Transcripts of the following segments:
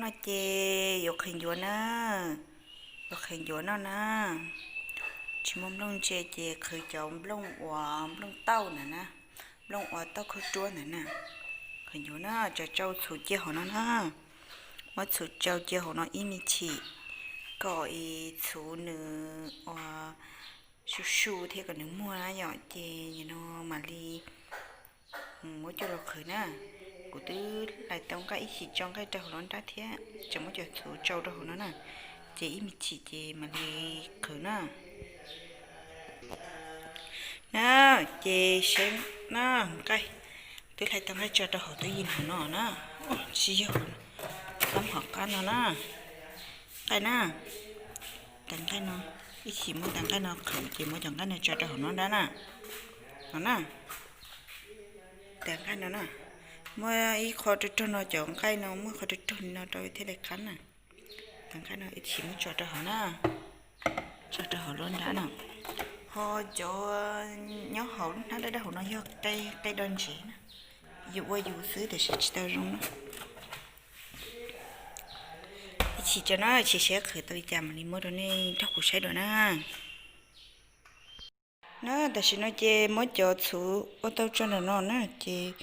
No ces yuav qhwv ncuav na, yuav qhwv ncuav noj na. Tsis muaj nplooj ntse ces qhwv cov nplooj uas nplooj tauj na na, nplooj uas tauj khaub ruab ntawd na. Qhwv ncuav na, tso tsau txhuv cia hauv no na. Muab txhuv tsau cia hauv no ib me chim, kom txhuv nws ua su su thiab kom nws muag na yom, ces no mam li muab coj los qhwv na. Kuv twb hlais tau nqaij, ib chim tso nqaij rau hauv no nrab thiab, tseem muab cov txhuv tsau rau hauv no na, ces ib me chim ces mam li qhwv na. Na, ces seb na, nqaij, twb hlais tau nqaij tso rau hauv twb yim hauv no na, tsis yog, tab hauv qab no na, nqaij na, tag nqaij no, ib chim muab tag nqaij no qhwv ces muab cov nqaij no tso rau hauv no nrab na, no na, tag nqaij no na, muab ib qho rog rog no cov nqaij no, muab ib qho rog rog no rau thiaj li qab na. Tag nqaij no ib chim muab tso rau hauv na, tso rau hauv lub nrab no. Ho cov nyob hauv lub hnab dawb dawb hauv no yog qe do ntsev na, yus ua yus xwb tiam sis tsis tau zoo na. Ib chim tso na, ib chim seb qhwv tau li cas mam li muab rau nej nrog kuv saib dua na. Na, tam sim no ces muab cov txhuv ua tau tso nram no na, ces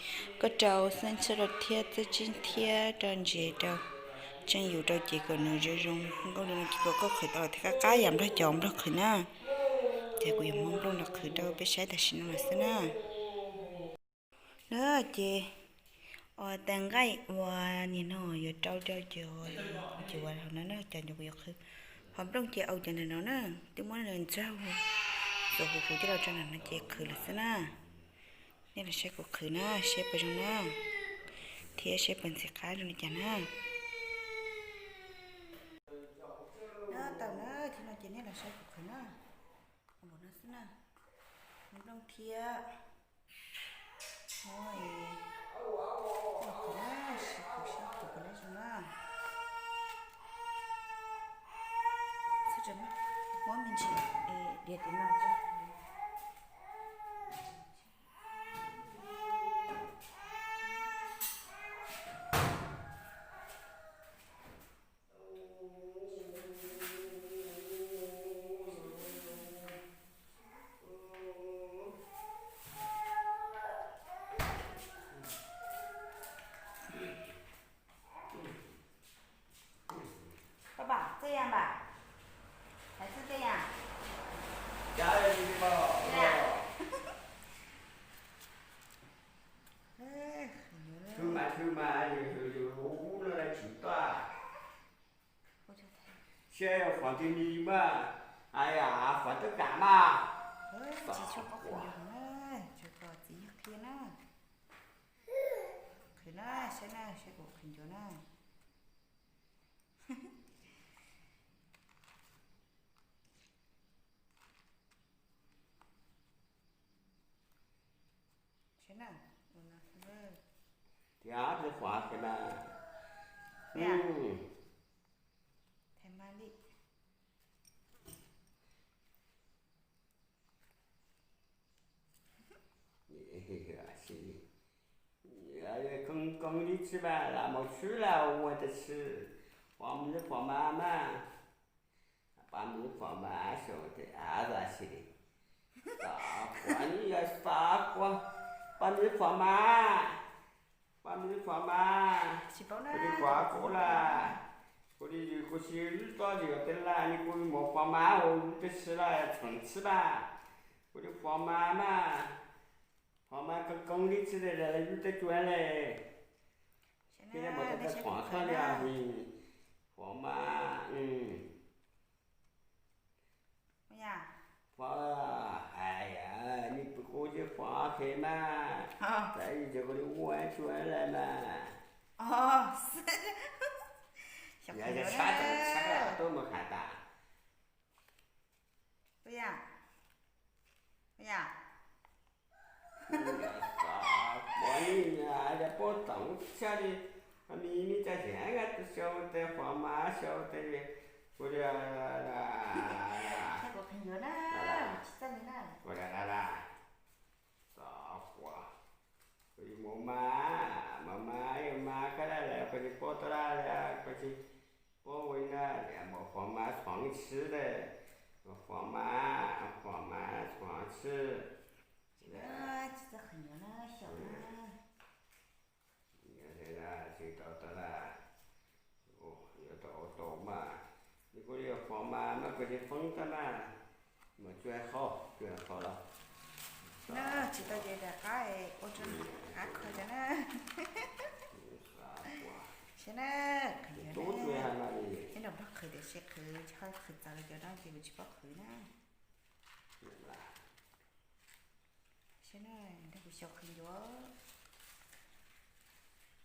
koj rau xeeb txhwb rau thiab txawj tsib thiab rau ntsev rau, tseem yus rau ces kom nws zoo zoo nkauj li no ces kom koj qhwv tau los thiaj qab qab yam nplog cov nplog qhwv na. Ces kuv yuav muab nplooj los qhwv rau peb saib tam sim no lawm xwb na. Na, ces ua tag nqaij ua nim no yuav rau rau cov, ces ua hauv no na, cov ncov kuv yuav qhwv. Hauv nplooj ces au cov ntawm no na, twb muab ntxaug xuas huv huv coj los rau ntawm no ces qhwv lawm xwb na. Nej los saib kuv qhwv na, seb puas zoo na, thiab seb puas ntxim qab zoo li cas na. Na, tau na, thaum no ces nej los saib kuv qhwv na. Npaum no xwb na, nplooj thiab. Muab, muab qhwv na, sib qhwv sib qhwv kom lawv zoo na. Muab me ntsis diav tim no. Pab pam txawj ya npam, hais txawj txawj ya, ya. Thwj mas thwj mas, yus ub no tsis tuaj. Seb yog fov twg ni mas, fov twb kam mas. Txiv yog qhia na, qhia na, saib na, saib kuv qhia ncuav na. Tias qhov qhia mas, them mas li. Koob koob li tsi mas lam mus swb lawm ua tab sis, pom me lub phom mas mas, pom me lub phom mas xyov tes av tas si li. Xav quav ni yog xav quav, pom me lub phom mas, pom me lub phom mas, kuv li quav kuv lawm, kuv li yus kuv si lub txob yus tej lawm ni kuv mus phom mas ua lub peb si lawm txheem tsi lawm, kuv li phom mas mas, phom mas koob koob li tsi lawm lub teb cua le. Thiab mus tau phom koj li os, phom mas, phom, hais, nej pw kuv ces phom khe mas, txawm yus kuv li ua cua lawm mas. Yog sab tseem sab tuaj mus khav tas. Pom li, yog pab txoom tshaj li, mi mi caj xyem xyaw tes phom mas xyaw tes, kuv li, kuv li, xav quav, kuv li Mos mas, mos mas yog mas kab daj lawm, koj tsis paub tau daj li, koj tsis paub ua li na, mos fos mas fos xwb na, mos fos mas, fos mas fos xwb. Tsis txawj qhwv nyuam na, xyaum na. Tsis tau tau na, yuav tau tau mas, nws kuj yog fos mas mas koj tsis foob tau na, mas tsuas qhov, tsuas qhov los. Na, tsis tau ces rov qab ua rau qab kho cov na. Saib na, qhwv nyuam na. Nyob nram Nplog qhwv tiam sis qhwv, qhov qhwv txawv los cov no ces kuv tsis paub qhwv na. Saib na, nrog kuv xyaum qhwv ncuav.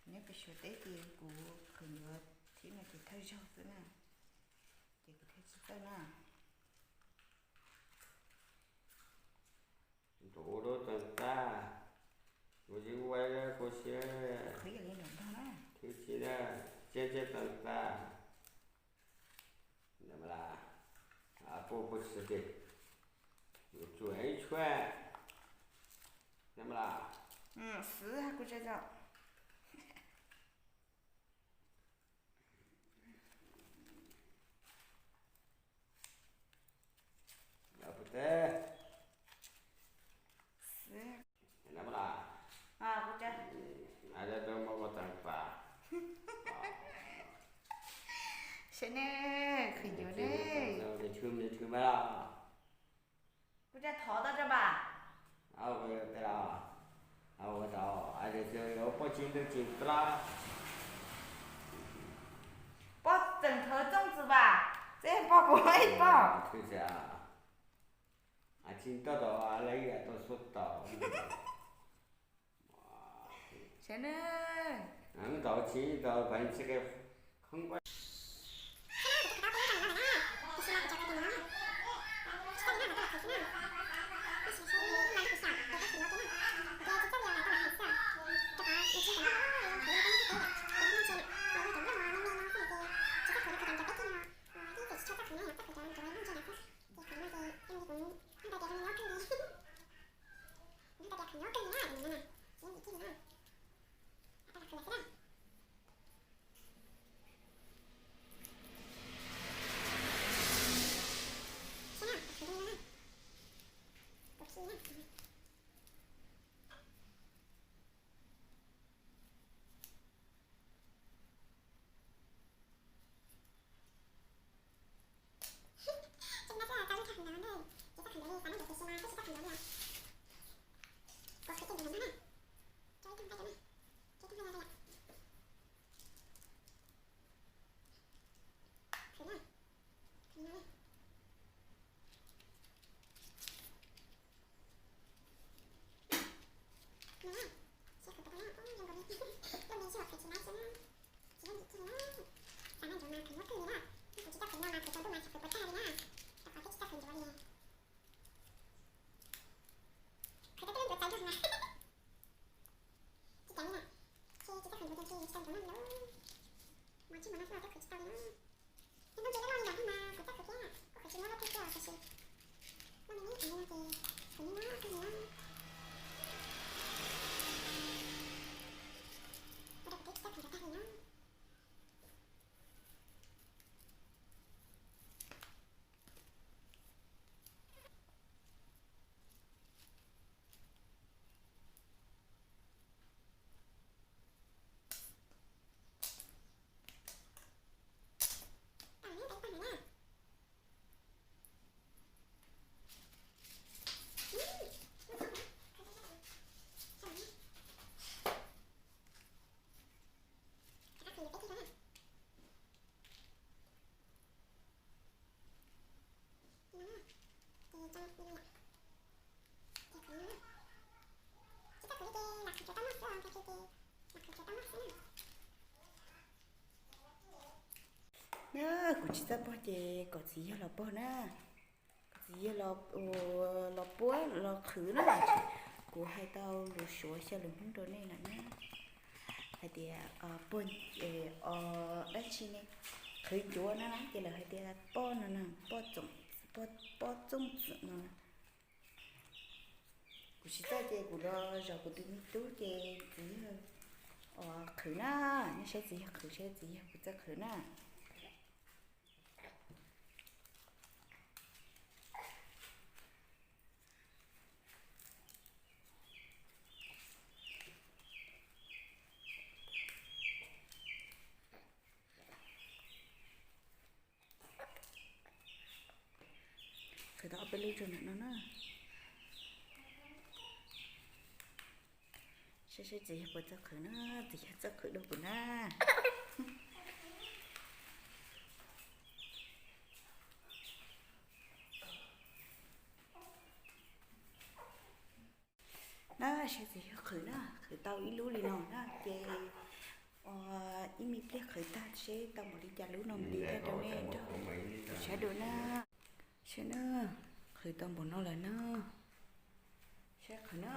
Nyob pem Suav teb ces kuv qhwv ncuav thiab no ces thawj zaug xwb na, ces kuv thiaj tsis txawj na. Ntuav ua lub tag tag, kuv tsis ua kuv siab. Qhwv yog li nram Nplog na. Thwb tsis na, tsiab tsiab tag tag. Puj puj tsis tsis, tsuas ib tshuaj. Xwb kuv tsa tso. Saib ne, qhwv ncuav ne. Kuv tsa thov tau tso mas. Poj tseem thov txooj txwm mas, txij poj puas ib poj. Tsis tau tau la ib yam tau xub tau. Saib ne. Tau tsis tau pais tsis qe khoob. Na, kuv tsis txawj pog ces kom txiv yawg los pog na. Kom txiv yawg los, los puab los qhwv na. Kuv hais tau lus Suav xyaw lus Hmoob rau nej lawm na, hais tias pog, dab tsi ne, qhwv ncuav na na, ces lawv hais tias poj no na, poj txooj txwm no na. Kuv tsis txawj ces kuv los zov kuv tus me tub ces txiv yawg qhwv na. Nej saib txiv yawg qhwv, saib txiv yawg kuv txawj qhwv na. Qhwv tau ob peb lub rau ntawm no na. Saib saib txiv yawg puas txawj qhwv na, txiv yawg txawj qhwv dua kuv na. Na, saib txiv yawg qhwv na, qhwv tau ib lub li no na ces ib me pliag qhwv tag seb tau npaum li cas lub no mam li thaij rau nej nrog saib dua na. Saib na, qhwv tau npaum no lawm na. Saib qhwv na.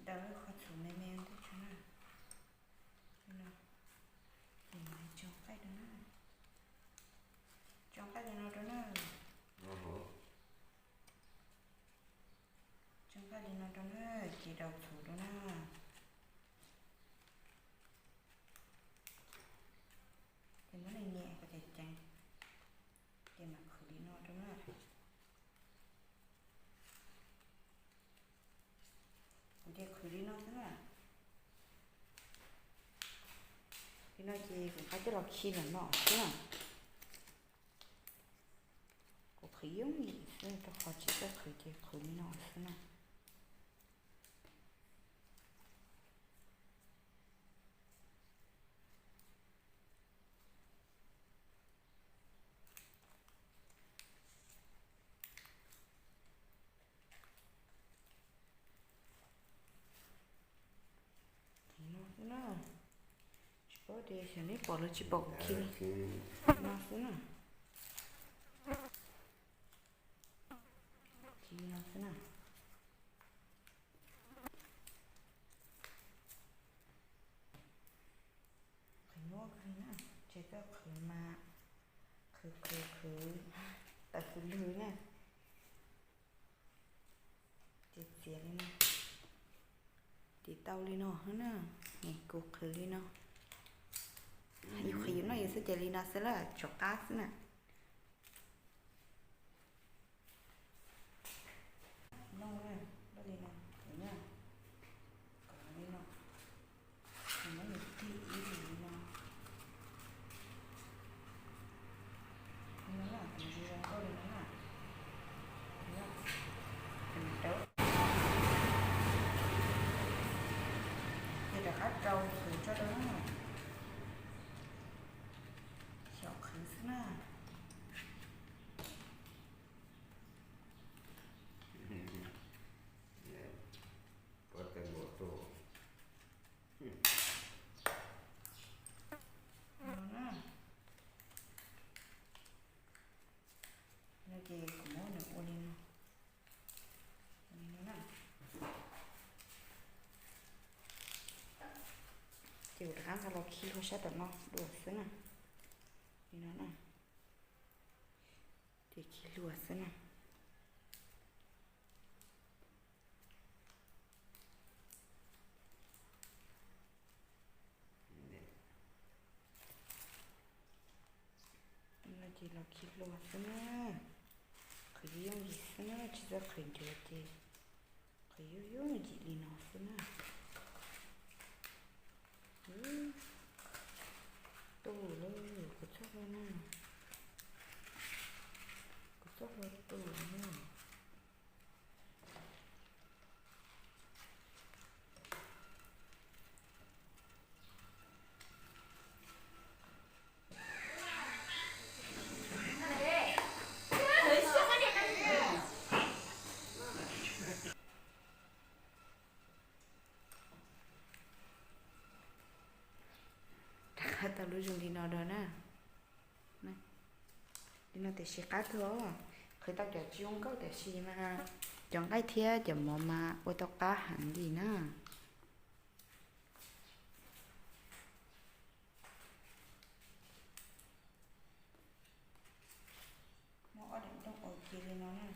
Daus lub qhov txhuv me me ntawd tso na. Ces mam li tso qaij rau na. Tso qaij li no rau na. Tso qaij li no rau na, ces daus txhuv rau na. Ces muab nws nyem kom ceev ceev, ces mam qhwv li no rau na. Kuv ces qhwv li no xwb na. Li no ces kuv nqa coj los khi los no xwb na. Kuv qhwv yooj yim xwb, rau qhov tsis txawj qhwv ces qhwv li no xwb na. Li no xwb na. Tsis paub tias xyov neb pom los tsis pom, kuv khi li no xwb na. Khi li no xwb na. Qhwv nyuaj kawg na, tsis txawj qhwv mas qhwv qhwv qhwv tawm fws lwg na. Ces txiav li no, ces tau li no xwb na. Kuv qhwv li no, yus qhwv yus noj yus xwb ces li no xwb lawm, tsov qab xwb na. Noj na, noj li no, qhwv na, kom li no, muab nws tig ib li no. Li no na, kom nws zoo zoo nkauj li no na. Ces rov qab rau qhwv tso rau na. Xyaum qhwv xwb na. No na. No ces kuv muab nws ua li no. Ua li no na. Ces kuv rov qab nqa los khi hlua sab tom no dua xwb na. Li no na. Ces khi hlua xwb na. No ces los khi hlua xwb na. Qhwv yooj yim xwb na, tsis txawj qhwv ncuav ces qhwv yooj yooj yim li no xwb na. Tu lawm, kuv txhob hlua na. Kuv txhob hlua tu na. Rov qab tau lub zoo li no dua na. Li no tiam sis qab kawg, qhwv tau cov tsis zoo nkauj tiam sis mas cov nqaij thiab cov mov mas ua tau qab heev li na. Muab ob daim nplooj ua kiag li no na.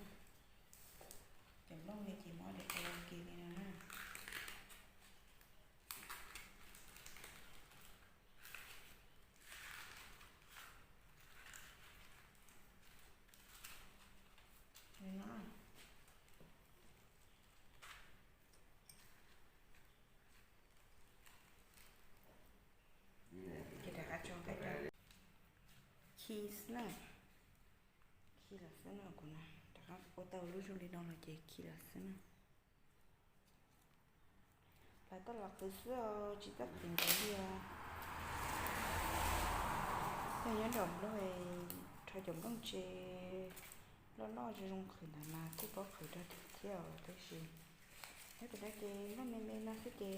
Cov nplooj li ces muab ob daim ua kiag li no na. Li no. Ces rov qab tso nqaij rau. Khi xwb na. Khi los xwb na, kuv na rov qab ua tau lub zoo li no los ces khi los xwb na. Lawv tau los qhwv xwb os, tsis txawj qhwv ntawd li os. Yog nyob nram nplooj, rho cov nplooj tsev loj loj zoo zoo qhwv ntawd mas kuj paub qhwv rau thiab os, tab sis nyob pem no ces nplooj me me no xwb ces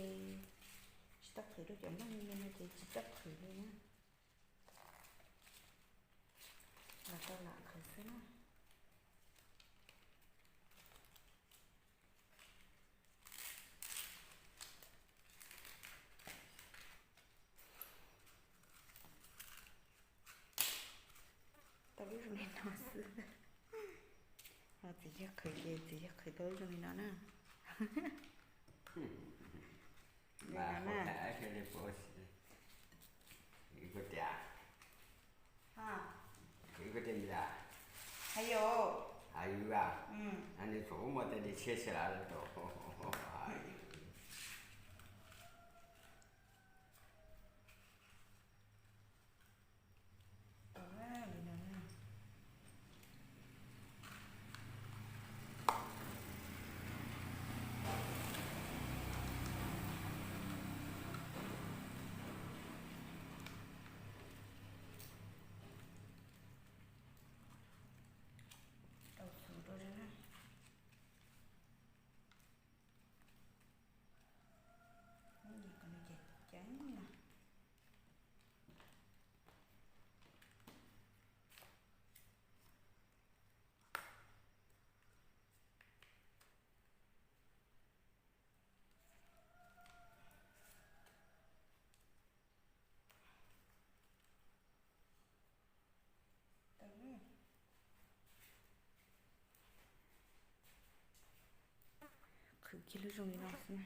tsis tau qhwv rau cov nplooj me me no ces tsis txawj qhwv li na. Los tau lam qhwv xwb na. Tau lub zoo li no xwb. Txiv yawg qhwv ces txiv yawg qhwv tau lub zoo li no na. Hais yus, hais yus, nws thaum ub muaj tej li tshiab sab lav tau. Tau txhuv rau na. Lub nyuam qhuav no ces ceev na. Qhwv kiag lub zoo li no xwb na.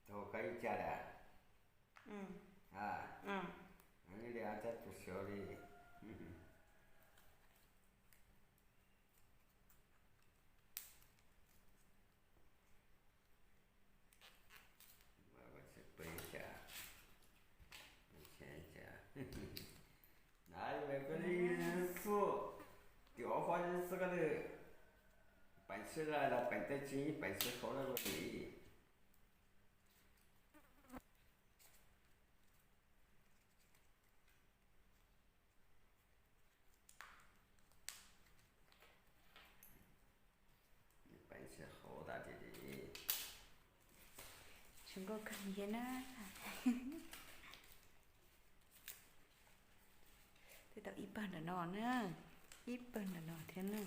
Tau kab ib ca lawm. Li ab tab tus xyov li. Peb ca, peb ca, na, koj li xub, tim ob fab xwb koj li, peem xwb la los peem tej tsis peem xwb qhov na koj li. Peem xwb qhov tas li. Zoo nkauj kawg thiab na. Twb tau ib pawg ntawm no na, ib pawg ntawm no thiab na.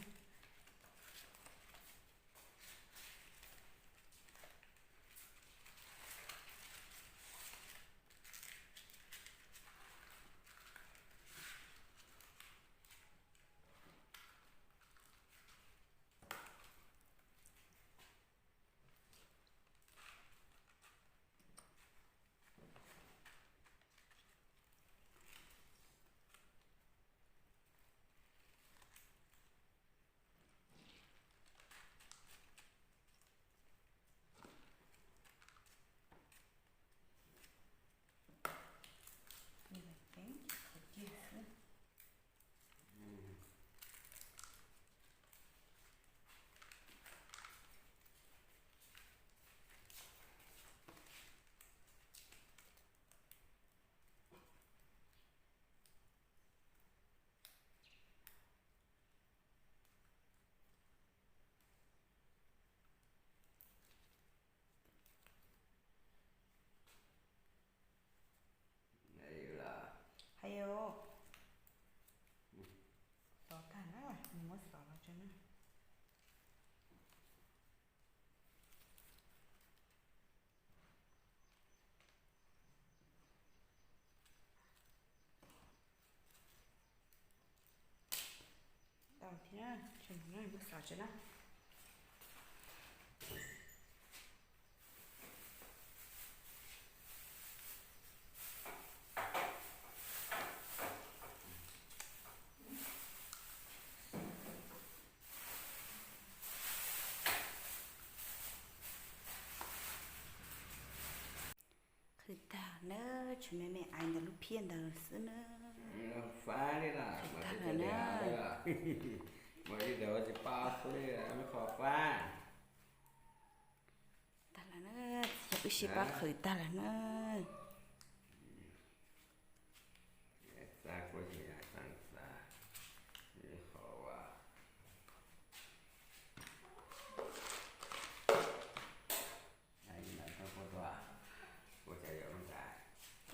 Thiab, muab xov tso na. Qhwv tag na, tshuav me me aiv ntawm lub phiaj ntawd xwb na. Qhwv tag lawm na. Tag lawm na, wb sib pab qhwv tag lawm na.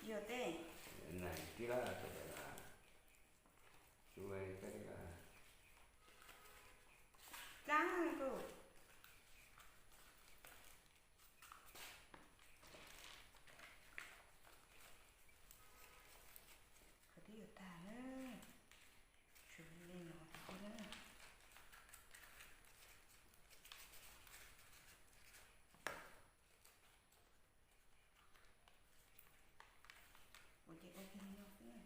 Yog tej dlaab kuj qhwv twb yuav tag na, tshuav li no xwb na. Ua ces ua kiag li no xwb na.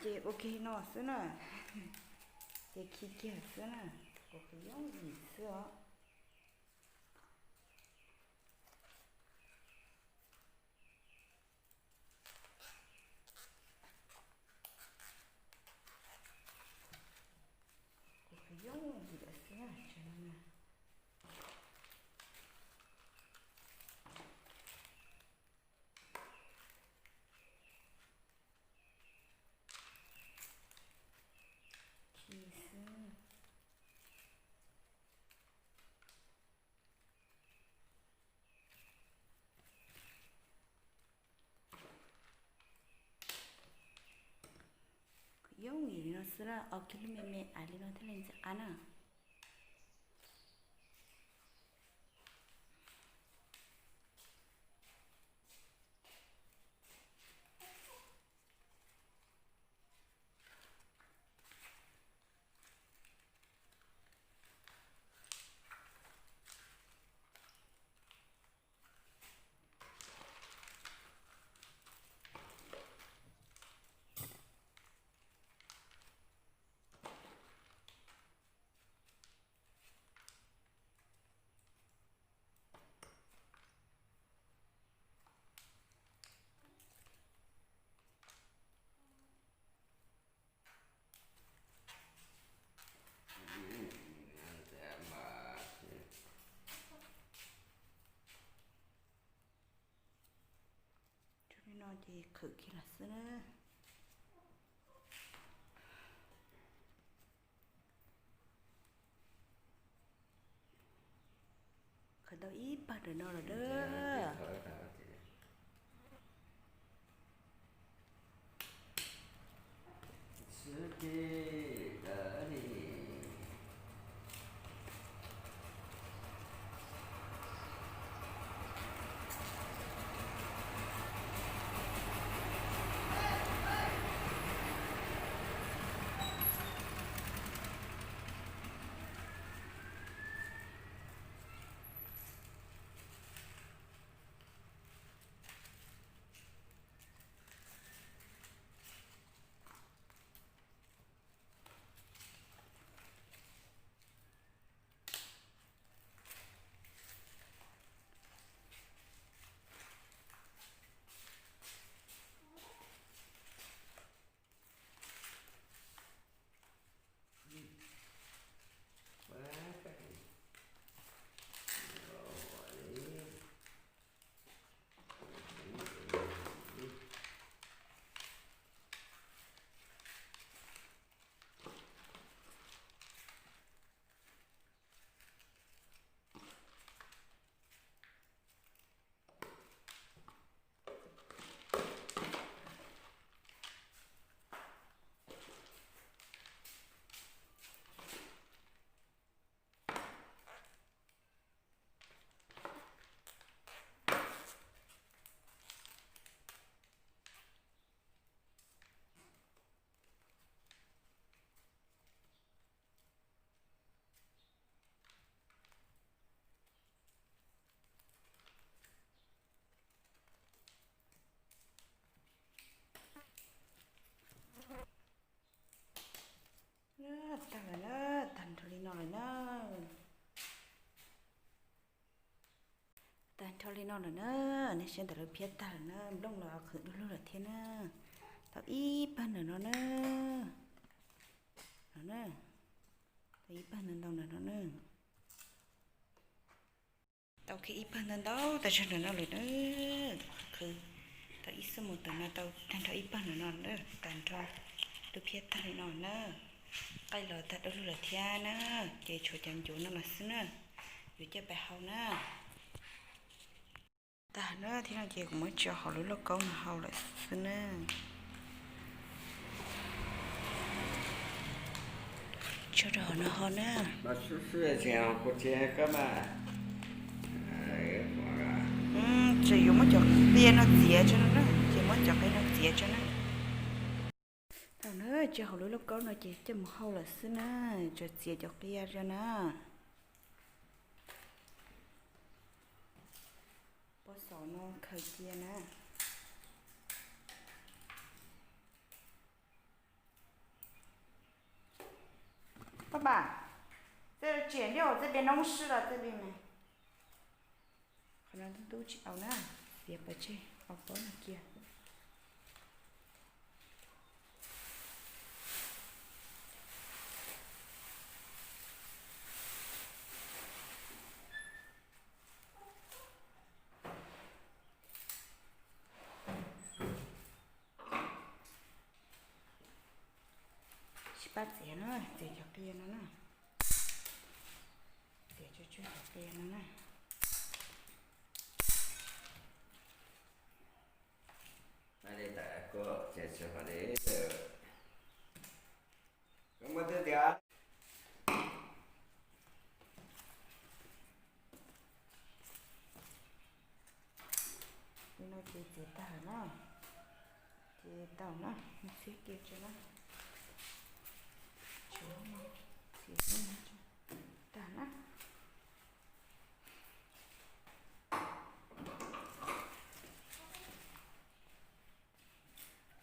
Ces ua kiag li no xwb na. Ces khi kiag xwb na. Kuv qhwv yooj yim xwb os. Kuv qhwv yooj yim lawm xwb na, tsev no na. Khi xwb. Yooj yim li no xwb na, au kiag lub me me aiv li no thiaj li ntxim qab na. Li no ces qhwv kiag los xwb na. Qhwv tau ib pawg ntawm no lawm na. Tag lawm na, tag nrho li no lawm na. Tag nrho li no lawm na, nej saib ntawm lub phiab tag lawm na, nplooj los qhwv du lug lawm thiab na. Tau ib pawg ntawm no na, no na, tau ib pawg ntau ntau ntawm no na. Tau kiag ib pawg ntau ntau tas zog ntawm no lawm na. Qhwv tau ib xuab moos ntawm no tau tag nrho ib pawg ntawm no na, tag nrho lub phiab tag li no na. Qaij los tag du lug lawm thiab na, ces tshuav cov ncuav no los xwb na, yuav coj pais hau na. Tag na, thiab no ces kuv muab tso hauv lub lauj kaub no hau lawm xwb na. Tso rau hauv no ho na. Tseem yuav muab cov qia no txiav tso no na, ces muab cov qia no txiav tso na. Tau na, tso hauv lub lauj kaub no ces coj mus hau lawm xwb na, tsuas txiav cov qia rau na. Pob xaus no khaws cia na. Pab pam, txej tseem nyob txej pem noob sib los txej pem mas. Qhov no ntub tsis au na, txiav pov tseg, au pob no cia. Sib pab txiav na, txiav cov qia no na. Txiav tsuag tsuag cov qia no na. Li no ces txiav tag lawm na. Ces tau na, mus txiav kiag tso na. Txiav tag na.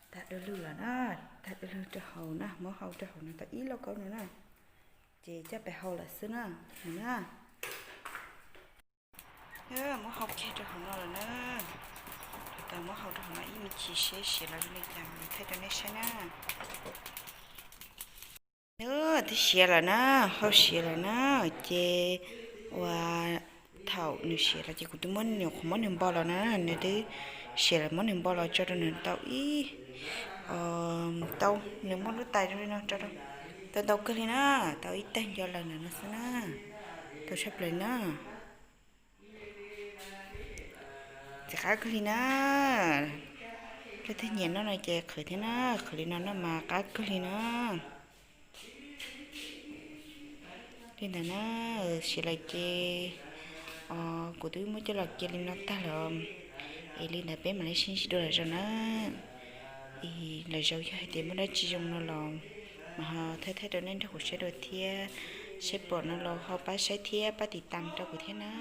Tag du lug lawm na, tag du lug rau hauv na, muab hau rau hauv no tau ib lauj kaub no na, ces coj pais hau lawm xwb na, mus na. Muab hau kiag rau hauv no lawm na, tau muab hau rau hauv no ib me chim seb siav los zoo li cas thaij rau nej saib na. Nws twb siav lawm na, hau siav lawm na, ces uas thaum nws siav los ces kuv twb muab nws, qhov muab nws npo los na, nws twb siav lawm muab nws npo los tso rau nws tau ib, tau, nws muaj lub tais zoo li no rau, tau ntau kawg li na, tau ib tag nco lawm ntawm no xwb na, tau tshaj plaws na. Txiv qab kawg li na. Leej twg nyiam noj no ces qhwv thiab na, qhwv li no noj mas qab kawg li na. Li ntawd na, siav lawm ces kuv twb muab coj los cia li no tag lawm. Es li ntawd peb mam li sib ntsib dua lwm zaus na. Es lwm zaus yog hais tias muaj dab tsi zoo no los mas ho thaij thaij rau nej nrog kuv saib dua thiab. Saib pom no los ho pab saib thiab pab tiv tam rau kuv thiab na.